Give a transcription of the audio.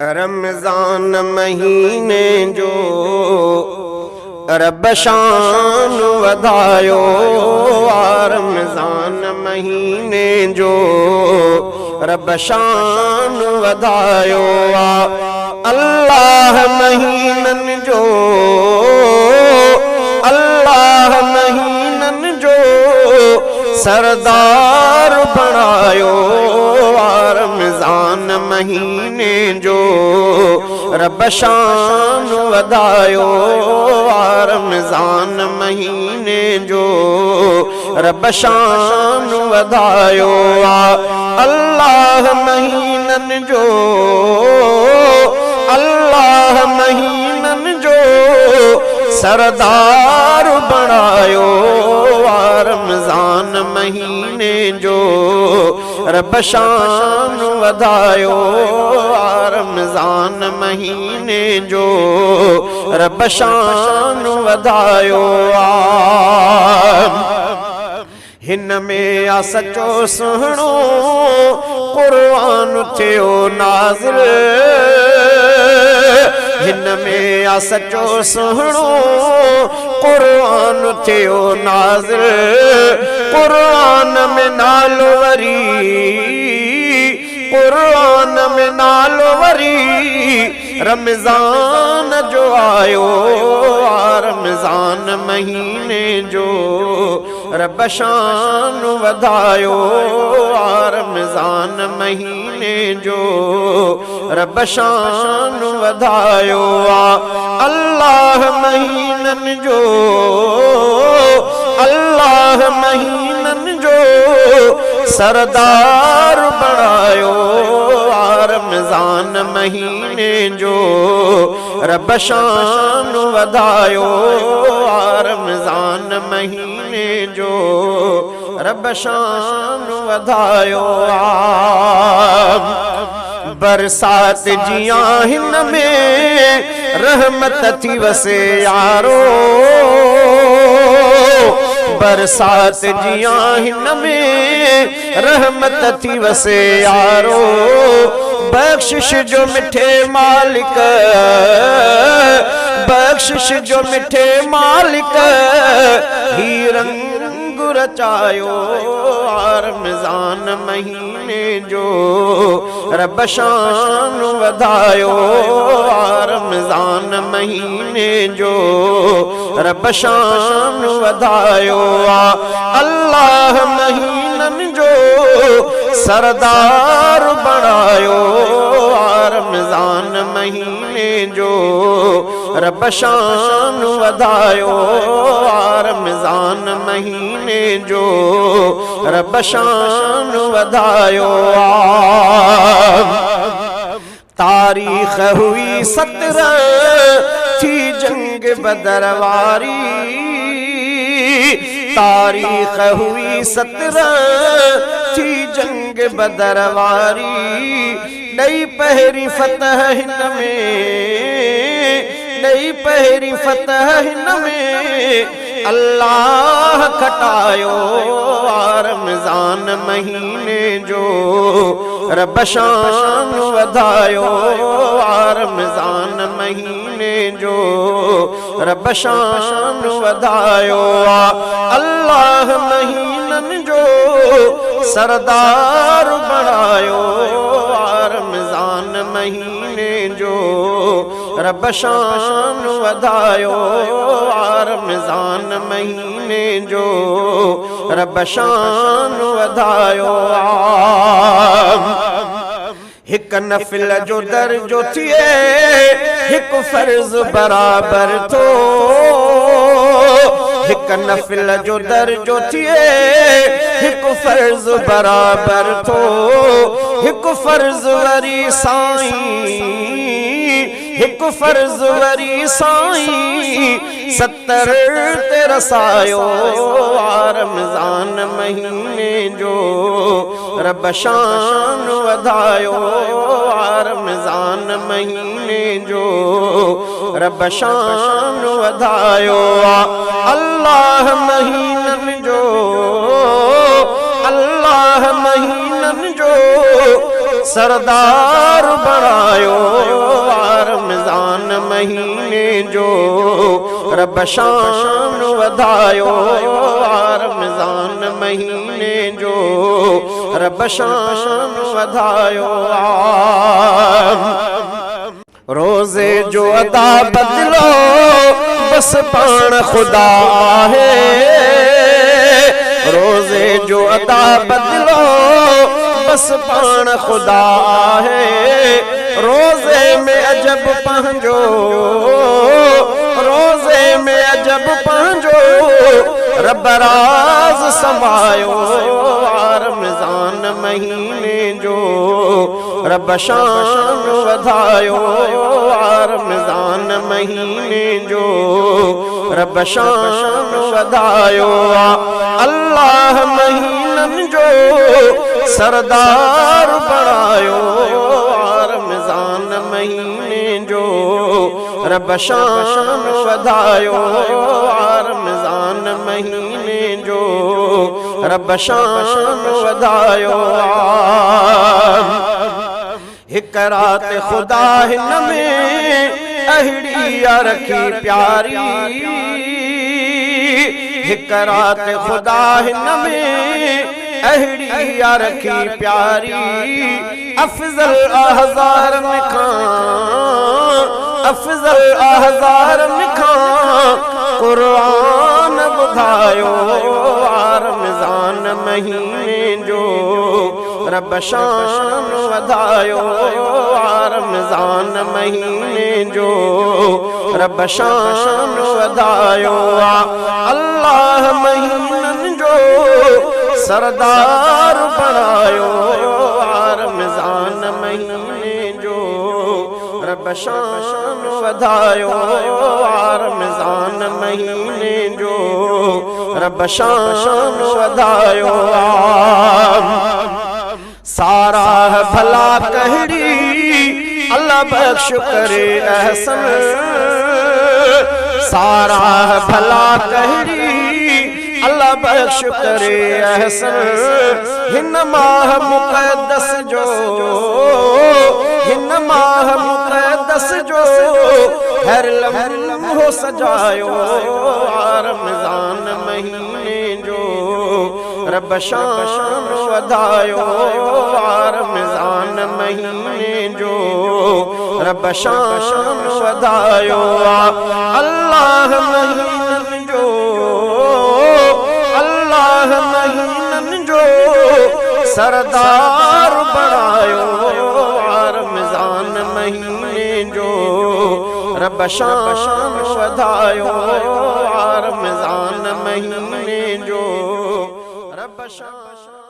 رمضان مهيني جو رب شان وڌايو آ رمضان مهيني جو رب شان وڌايو آ الله مهينن جو الله مهينن جو سردار بڻايو آ رمضان مهيني جو رب شان وڌايو آ رمضان مهيني جو رب شان وڌايو آ الله مهينن جو الله مهينن جو سردار بڻايو آ رمضان مهيني جو رب شان وڌايو آ رمضان مهيني جو رب شان وڌايو آ هن ۾ آ سچو سهڻو قرآن ٿيو نازل هن ۾ آ سچو سهڻو قرآن ٿيو نازل قرآن ۾ نالو وري قرآن ۾ نالو وري رمضان جو آيو آ رمضان مهيني جو رب شان وڌايو آ رمضان مهيني جو رب شان وڌايو آ الله مهينن جو الله مهينن جو سردار بڻايو آ رمضان مهيني جو رب شان وڌايو آ رمضان مهيني جو رب شان وڌايو آ برسات جيان هن ۾ رحمت ٿي وسي يارو برسات جيان هن ۾ رحمت ٿي وسي يارو بخشش جو مٺي مالڪ بخشش جو مٺي مالڪ هي رنگ رچايو آ رمضان مهيني جو رب شان وڌايو آ رمضان مهيني جو رب شان وڌايو آ الله مهينن جو سردار بڻايو آ رمضان مهيني جو رب شان وڌايو آ رمضان مهيني جو رب شان وڌايو آ. تاريخ هئي سترهن ٿي جنگ بدر واري تاريخ هئي سترهن ٿي جنگ بدر واري ڏئي پهرين فتح هن ۾ ڏئي پهرين فتح هن ۾ الله کٽايو آ رمضان مهيني جو رب شان وڌايو آ رمضان مهيني جو رب شان وڌايو آ الله مهينن جو سردار بڻايو آ رمضان مهيني جو رب شان وڌايو آ رمضان مهيني جو رب شان وڌايو آ. هڪ نفل جو درجو ٿئي هڪ فرض برابر ٿو هڪ نفل جو درجو ٿئي هڪ فرض برابر ٿو هڪ فرض وري سائين هڪ فرض وري سائين ستر تي رسايو آ رمضان مهيني جو رب شان وڌايو آ رمضان مهيني جو رب شان وڌايو آ الله مهينن جو الله مهينن جو سردار بڻايو جو رب شان وڌايو آ. رمضان مهيني جو رب شان وڌايو آ. روزي جو ادا بدلو بس پاڻ خدا آهي. روزي جو ادا بدلو بس پاڻ خدا آهي. روزي ۾ عجب پنهنجو، روزي ۾ عجب پنهنجو رب راز سمايو آ. رمضان مهيني جو رب شان وڌايو آ. رمضان مهيني جو رب شان وڌايو آ. الله مهينن جو سردار بڻايو آ. رمضان مهيني جو رب شان وڌايو آ. رمضان مهيني جو رب شان وڌايو آ. هڪ رات خدا هن ۾ اهڙي آ رکي پياري. هڪ رات خدا هن ۾ اهڙي آ رکي پياري. افضل آ هزارن کان، افضل آ هزارن کان قرآن ٻڌايو آ. رمضان مهيني جو رب شان وڌايو آ. رمضان مهيني جو رب شان وڌايو آ. الله مهينن جو سردار بڻايو آ. رمضان مهيني جو رب شان وڌايو آ. رمضان مهيني جو رب شان وڌايو آ. ساراهه ڀلا ڪهڙي الله بخش ڪري احسن. ساراهه ڀلا ڪهڙي الله بخش ڪري احسن. هن ماهه مقدس جو، هن ماهه مقدس جو هر لمحو سجايو آ. رمضان مهيني جو رب شان وڌايو آ. رمضان مهيني جو رب شان وڌايو آ. الله مهينن جو، الله مهينن جو سردار بڻايو آ. رمضان مهيني جو رب شان وڌايو آ. رمضان مهيني جو رب شان.